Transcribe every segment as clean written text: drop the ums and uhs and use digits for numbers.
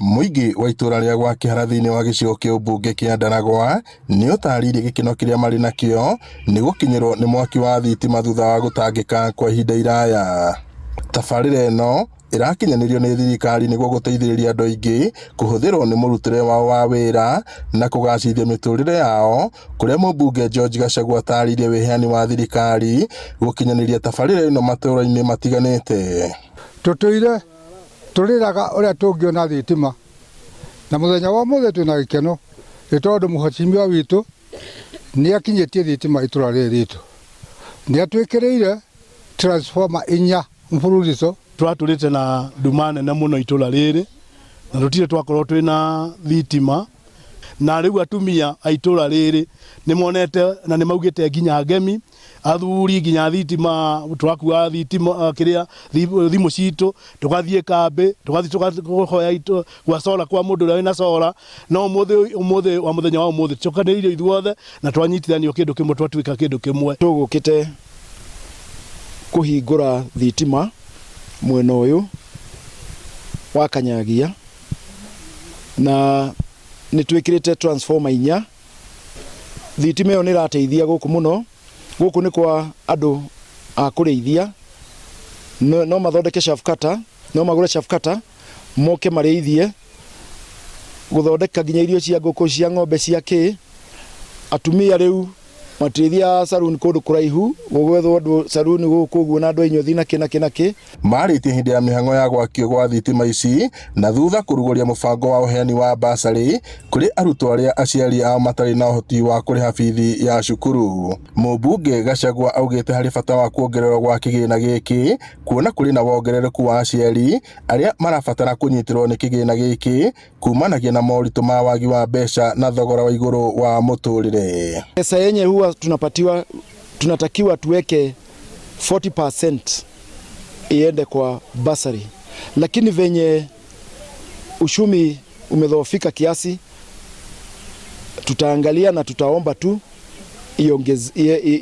Mũingĩ wa itũra rĩa gwa Kĩhara thĩinĩ wa gĩcigo kĩa ũmbunge kĩa Ndaragwa nĩ ũtarĩirie gĩkeno kĩrĩa marĩ nakĩo nĩ gũkinyĩrwo nĩ mwaki wa thitima thutha wa gũtangĩka kwa ihinda iraya. Tabarĩra ĩno ĩrakinyanĩrio nĩ thirikari nĩguo gũteithĩrĩria andũ aingĩ kũhũthĩrwo nĩ mũrutĩre wao wa wĩra na kũgacĩrithia mĩtũrĩre yao kũrĩa mũmbunge George Gachagua atarĩirie wĩheani wa thirikari gũkinyanĩria tabarĩra ĩno matũra-inĩ matiganĩte. Tũtũire tũrĩraga ũrĩa tũngĩona thitima na mũthenya wa ũmũthĩ twĩna gĩkeno nĩ tondũ mũhecimiwa witũ nĩ akinyĩtie thitima itũra rĩrĩ ritũ. Nĩ atwĩkĩrĩire transformer inya mfululizo. Twatũrĩte na nduma nene mũno itũra rĩrĩ na tũtirĩ twakorwo twĩna thitima na rĩu atumia a itũra rĩrĩ nĩ monete na nĩ maugĩte nginya ngemi athuri nginya thitima tũrakuaga thitima kĩrĩa thimũ citũ tũgathiĩ kambĩ tũgathiĩ kũhoya gwa solar kwa mũndũ ũrĩa wĩna solar no ũmũthĩ ũmũthĩ wa mũthenya wa ũmũthĩ tũcokanĩrĩire ithuothe na twanyitithanio kĩndũ kĩmwe twatuĩka kĩndũ kĩmwe. Tũgũkĩte kũhingũra thitima mwena ũyũ wa Kanyagia na nĩ twĩkĩrĩte transformer inya. Thitima ĩyo nĩ ĩrateithia gũkũ mũno. Gũkũ nĩ kwa andũ a kũrĩithia, no mathondeke chaff cutter, no magũre chaff cutter moke marĩithie, gũthondeka nginya irio cia ngũkũ, cia ng'ombe, cia kĩ. Atumia rĩu matirĩthiaga saruni kũndũ kũraihu, gũgwethwo andũ saruni gũkũ ũguo na andũ a inyuthi na kĩ na kĩ na kĩ. Marĩtie hĩndĩ ya mĩhang'o ya gwakio gwa thitima ici na thutha kũrugũria mũbango wa ũheani wa basarĩ kũrĩ arutwo arĩa aciari ao matarĩ na ũhoti wa kũrĩha bithi ya cukuru. Mũmbunge Gachagua augĩte harĩ bata wa kuongererwo gwa kĩgĩna gĩkĩ kuona kũrĩ na wongerereku wa aciari arĩa marabatara kũnyitĩrwo nĩ kĩgĩna gĩkĩ kumanagia na moritũ ma wagi wa mbeca na thogora wa igũrũ wa mũtũrĩre. Pesa yenye huwa tunapatiwa, tunatakiwa tuweke 40% iende kwa basari, lakini venye uchumi umedhoofika kiasi, tutaangalia na tutaomba tu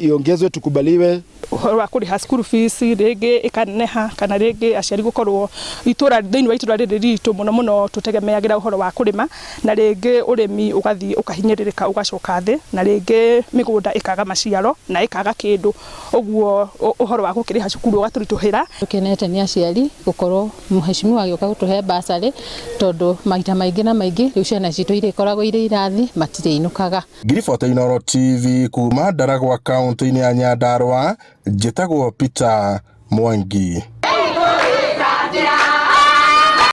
iongezwe tukubaliwe. Ũhoro wa kũrĩha school fees rĩngĩ ĩkaneneha kana rĩngĩ aciari gũkorwo itũra thĩinĩ wa itũra rĩrĩ ritũ mũno mũno tũtegemeagĩra ũhoro wa kũrĩma na rĩngĩ ũrĩmi ũgathiĩ ũkahinyĩrĩrĩka ũgacoka thĩ na rĩngĩ mĩgũnda ĩkaga maciaro na ĩkaga kĩndũ ũguo ũhoro wa gũkĩrĩha cukuru ũgatũritũhĩra. Tũkenete nĩ aciari gũkorwo mheshimiwa agĩũka gũtũhe basarĩ tondũ maita maingĩ na maingĩ rĩu ciana citũ irĩkoragwo irĩ irathi matirĩinũkaga. Ngiribota Inooro TV kuma Ndaragwa kaunti-inĩ ya Nyandarua, njĩtagwo Peter Mwangi.